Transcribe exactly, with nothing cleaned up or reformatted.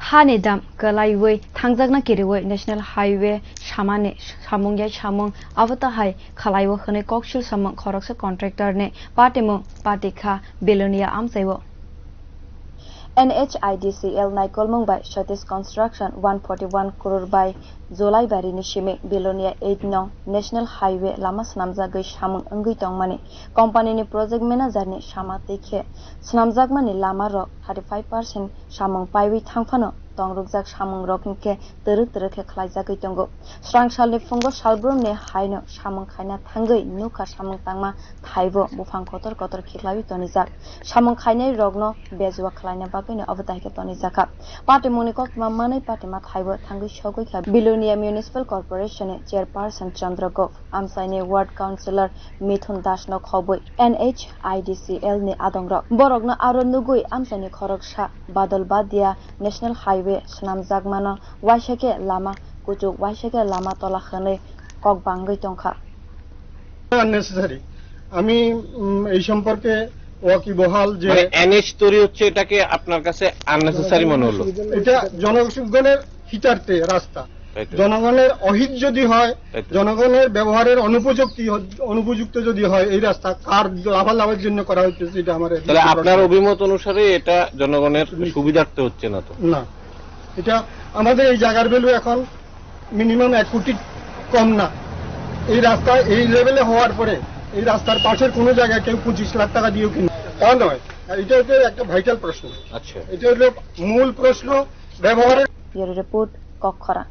Hani dam kwlaiwi thangjakna kiriwi National Highway samani samung yai samung abo tahai khalaiwi hwnwi koksil samung khoroksa contractor ni patimung patikha Belonia amchaiwo. N H I D C L naikolmung bai Satish Construction one forty one crore bai Jolaibari ni simi Belonia eight nong National Highway lama swnamjagwi samung wngwi tongmani company ni project manager ni sama twi khe swnamjakmani lama rok thirty five percent samung paiwi thangphano tongrukjak samung rok hinkhe twrwk twrwk khe khlaijagwi tongo. Srang salni phungo salbrumni haino samung khaina thangwi nukha samung tangma thaibo buphang kotor kotor khiklaiwi tonijak. Samung khainai rokno bejua khlaina bagwino obo dai khe tonijakha. Patimungni koktwma manwi patima thaibo thangwi sogwi kha Belonia Municipal Corporation ni chairperson Chandra Gop, amchaini ward councillor Mithun Das no khobwi N H I D C L ni adongrok. Borokno aro nugwi amchaini khoroksa Badal Badia National Highway swnamjakmano waisa khe lama kuchuk waisa khe lama tola hwnwi kok bangwi tongkha. Unnecessary. আমি উম, এই সম্পর্কে ওয়াকিবহাল যে মানে এনএইচ তৈরি হচ্ছে, এটাকে আপনার কাছে আননেসেসারি মনে হলো? এটা জনগণের হিতার্থে রাস্তা। তাই তো। জনগণের অহিত যদি হয়, তাই তো। জনগণের ব্যবহারের অনুপযুক্তি হ-, অনুপযুক্ত যদি হয়, এই রাস্তা কার লাভালাভের জন্য করা হচ্ছে, সেটা আমার তাহলে আপনার অভিমত অনুসারে এটা জনগণের সুবিধার্থে হচ্ছে না তো? না, এটা আমাদের এই জায়গার ভ্যালু এখন মিনিমাম এক কোটি কম না। এই রাস্তা এই লেভেলে হওয়ার পরে এই রাস্তার পাশের কোনো জায়গায় কেউ পঁচিশ লাখ টাকা দিয়েও কিনে, তা নয়। এটা হচ্ছে একটা ভাইটাল প্রশ্ন। আচ্ছা। এটা হলো মূল প্রশ্ন, ব্যবহারের Bureau Report, Kokkhorang.